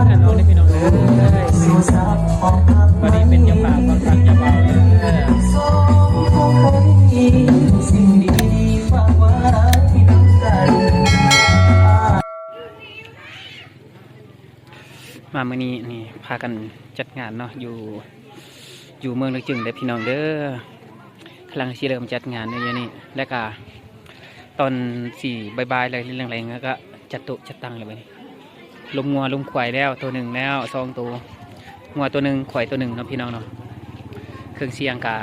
ແນ່ນອນເດ້ພີ່ນ້ອງເອີຍ ພໍດີເປັນເຈົ້າພາບຂອງທາງເຈົ້າບ່າວເດີ. ມາມື້ນີ້ນີ້ພາກັນຈັດງານເນາະ ຢູ່ ຢູ່ເມືອງເດັກຈຶງເດີພີ່ນ້ອງເດີ. ກຳລັງຊິເລີ່ມຈັດງານຢູ່ນີ້ ແລ້ວກະຕອນຊິບ່າຍໆ ແລະແລງໆ ແລ້ວກະຈັດໂຕະຈັດຕັ່ງແລ້ວບັດນີ້ ລົມງົວລົມຄວາຍແລ້ວ ໂຕໜຶ່ງແລ້ວ ສອງໂຕ ງົວໂຕໜຶ່ງ ຄວາຍໂຕໜຶ່ງເນາະພີ່ນ້ອງເນາະ. ເຄື່ອງສຽງກະ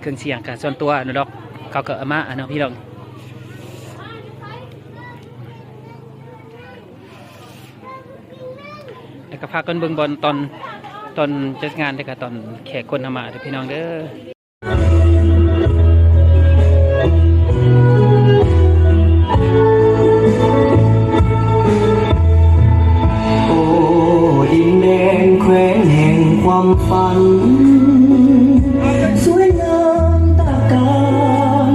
ເຄື່ອງສຽງກະສ່ວນຕົວເນາະດອກ ເຂົາກະເອົາມາເນາະພີ່ນ້ອງ. ແລ້ວກະພາກັນເບິ່ງບ່ອນຕອນ ຕອນຈັດງານ ແລ້ວກະຕອນແຂກຄົນເຂົ້າມາເດີພີ່ນ້ອງເດີ. ໂອ້ ດິນແດນແຄວ້ນແຫ່ງຄວາມຝັນ ສວຍງາມຕາການ.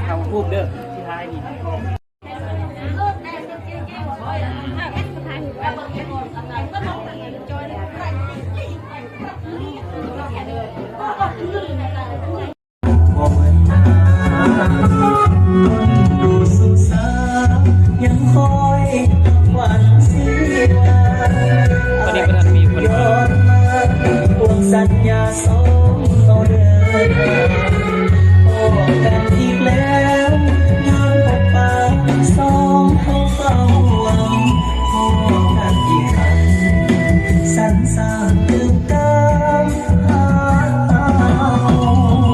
ເອົາຮູບເດີ ສຸດທ້າຍນີ້. ຕອນນີ້ບໍ່ທັນມີຄົນມາ. ພວກສັນຍາສອງເຮົາເດີນທາງ ພໍ້ກັນອີກແລ້ວ ຍາມພົບປະສອງເຮົາເຝົ້າຫວັງ ພໍ້ກັນອີກຄັ້ງ ສັນສານຕື່ມຕາມຫາເຮົາ.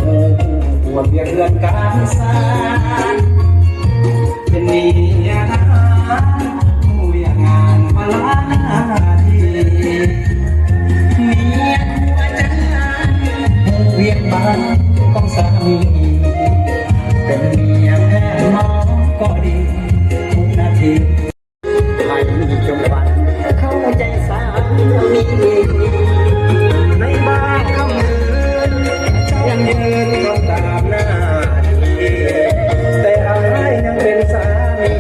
ຜູ້ປວດວຽກເຮືອນການຊານ ເປັນເມຍທະຫານ ຮູ້ວຽກງານພາລາໜ້າທີ່ ເມຍຄົວຈັດງານ ຮູ້ວຽກບ້ານຂອງສາມີ ເປັນເມຍແພດໝໍກໍດີ ທຸກໜ້າທີ່ ໃຫ້ຈົ່ງຝັນເຂົ້າໃຈສາມີ ໃນບາງຄ່ຳຄືນ ຍັງຢືນຕ້ອງຕາມໜ້າທີ່ ແຕ່ອ້າຍຍັງເປັນສາມີ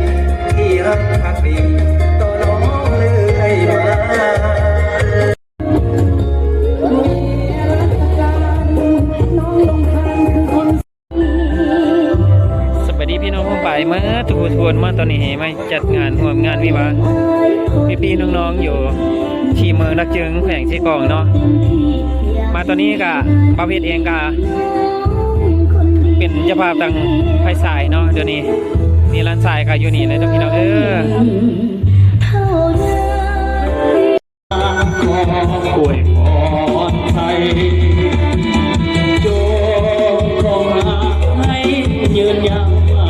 ທີ່ຮັກພັກດີຕໍ່ນ້ອງເລື້ອຍມາ. ສະບາຍດີພີ່ນ້ອງປ້ອງປາຍເໝິດທຸກຜູ້ທຸກຄົນ ມາຕອນນີ້ໃຫ້ມາຈັດງານຮ່ວມງານວິວາ ພີ່ໆນ້ອງໆຢູ່ທີ່ເມືອງດາກຈຶງ ແຂວງເຊກອງເນາະ. ມາຕອນນີ້ກະບ່າວເພັດເອງກະເປັນເຈົ້າພາບທາງຝ່າຍຊາຍເນາະ ດຽວນີ້ ນີ້ຫຼານຊາຍກະຢູ່ນີ້ແຫຼະເດີພີ່ນ້ອງເອີ. ອວຍພອນໃຫ້ ຈົ່ງຄົງຮັກໃຫ້ຍືນຍາວ